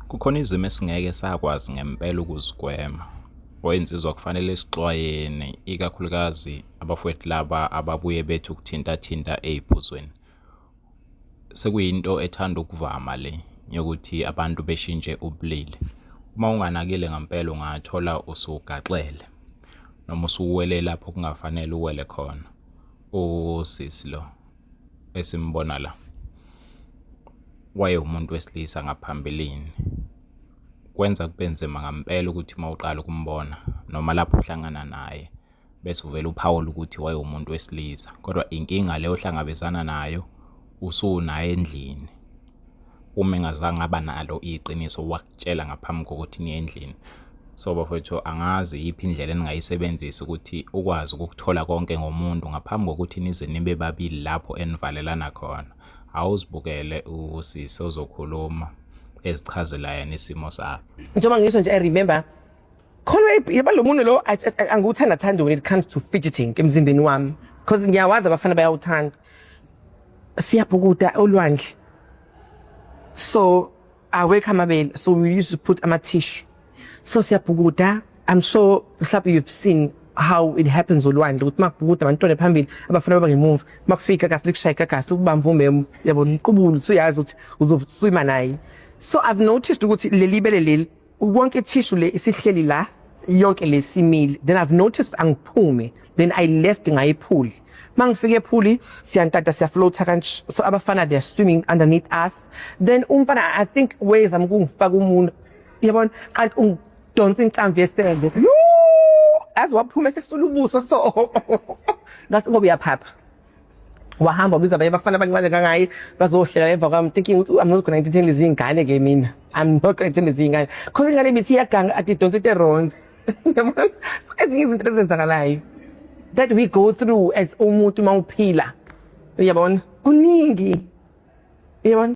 Kukhona izimo esingeke sakwazi ngempela ukuzigwema. Oyinsizwa kufanele sixwayene, ikakhulukazi abafowethu laba ababuye bethi ukuthintathinta ey'phuzweni. Sekuyinto ethanda ukuvama le yokuthi abantu beshintshe ubulili. Uma unganakile ngempela ungathola usugaxele noma usuwele lapho kungafanele uwele khona. Usisi lo esimbona la wayewumuntu wesilisa ngaphambilini. Kwenza kube nzima ngempela ukuthi uma uqala ukumbona noma lapho uhlangana naye bese uvele uphawula ukuthi wayewumuntu wesilisa, kodwa inkinga le ohlangabezana nayo usunaye endlini. Uma engazange aba nalo iqiniso wakutshela ngaphambi kokuthi niye endlini. So bafowethu, angazi iyiphi indlela eningayisebenzisa ukuthi ukwazi ukukuthola konke ngomuntu ngaphambi kokuthi nize nibe babili lapho enivalelana khona. Awuzibukele usisi ozokhuluma ezichazela yena isimo sakhe. Njengoba ngisho nje, I remember khona yaba lo muntu lo angiwuthanda thandi when it comes to fidgeting emzimbeni wami, because ngiyawazi abafana bayawuthanda. Siyabhukuda olwandle, so awekho amabele, so we used to put ama-tissue. So siyabhukuda, I'm sure mhlawumbe you've seen how it happens olwandle, ukuthi makubhukuda abantwana phambili, abafana baba ngemuva. Makufika kahle likushaya igagasi, ukubamba umemo, yabona, uqubule, usuyazi ukuthi uzoswima naye. So I've noticed ukuthi leli bele leli wonke, tissue le isihleli la yonke lesimile. Then I've noticed angiphume, then I left, ngaye e-pool. Mangifike e-pool, siyantanta, siyafloata kanje, so abafana, they are swimming underneath us. Then umfana, I think, wezama ukungifaka umuntu, yabona, kanti ungidonsa inhlamvu yesende. Yo, aze waphuma esesula ubuso. So ngathi ngoba uyaphapha, wahamba wabiza abanye abafana abancane kangayi bazohlela emva kwami, thinking ukuthi I'm not gonna entertain lezi ngane ke mina, I'm not gonna entertain lezi ngane, 'cause ingane ibithi iyaganga, ati idonsa into e-wrong. So ezinye izinto ezenzakalayo that we go through as umuntu mawuphila, uyabona, kuningi, uyabona.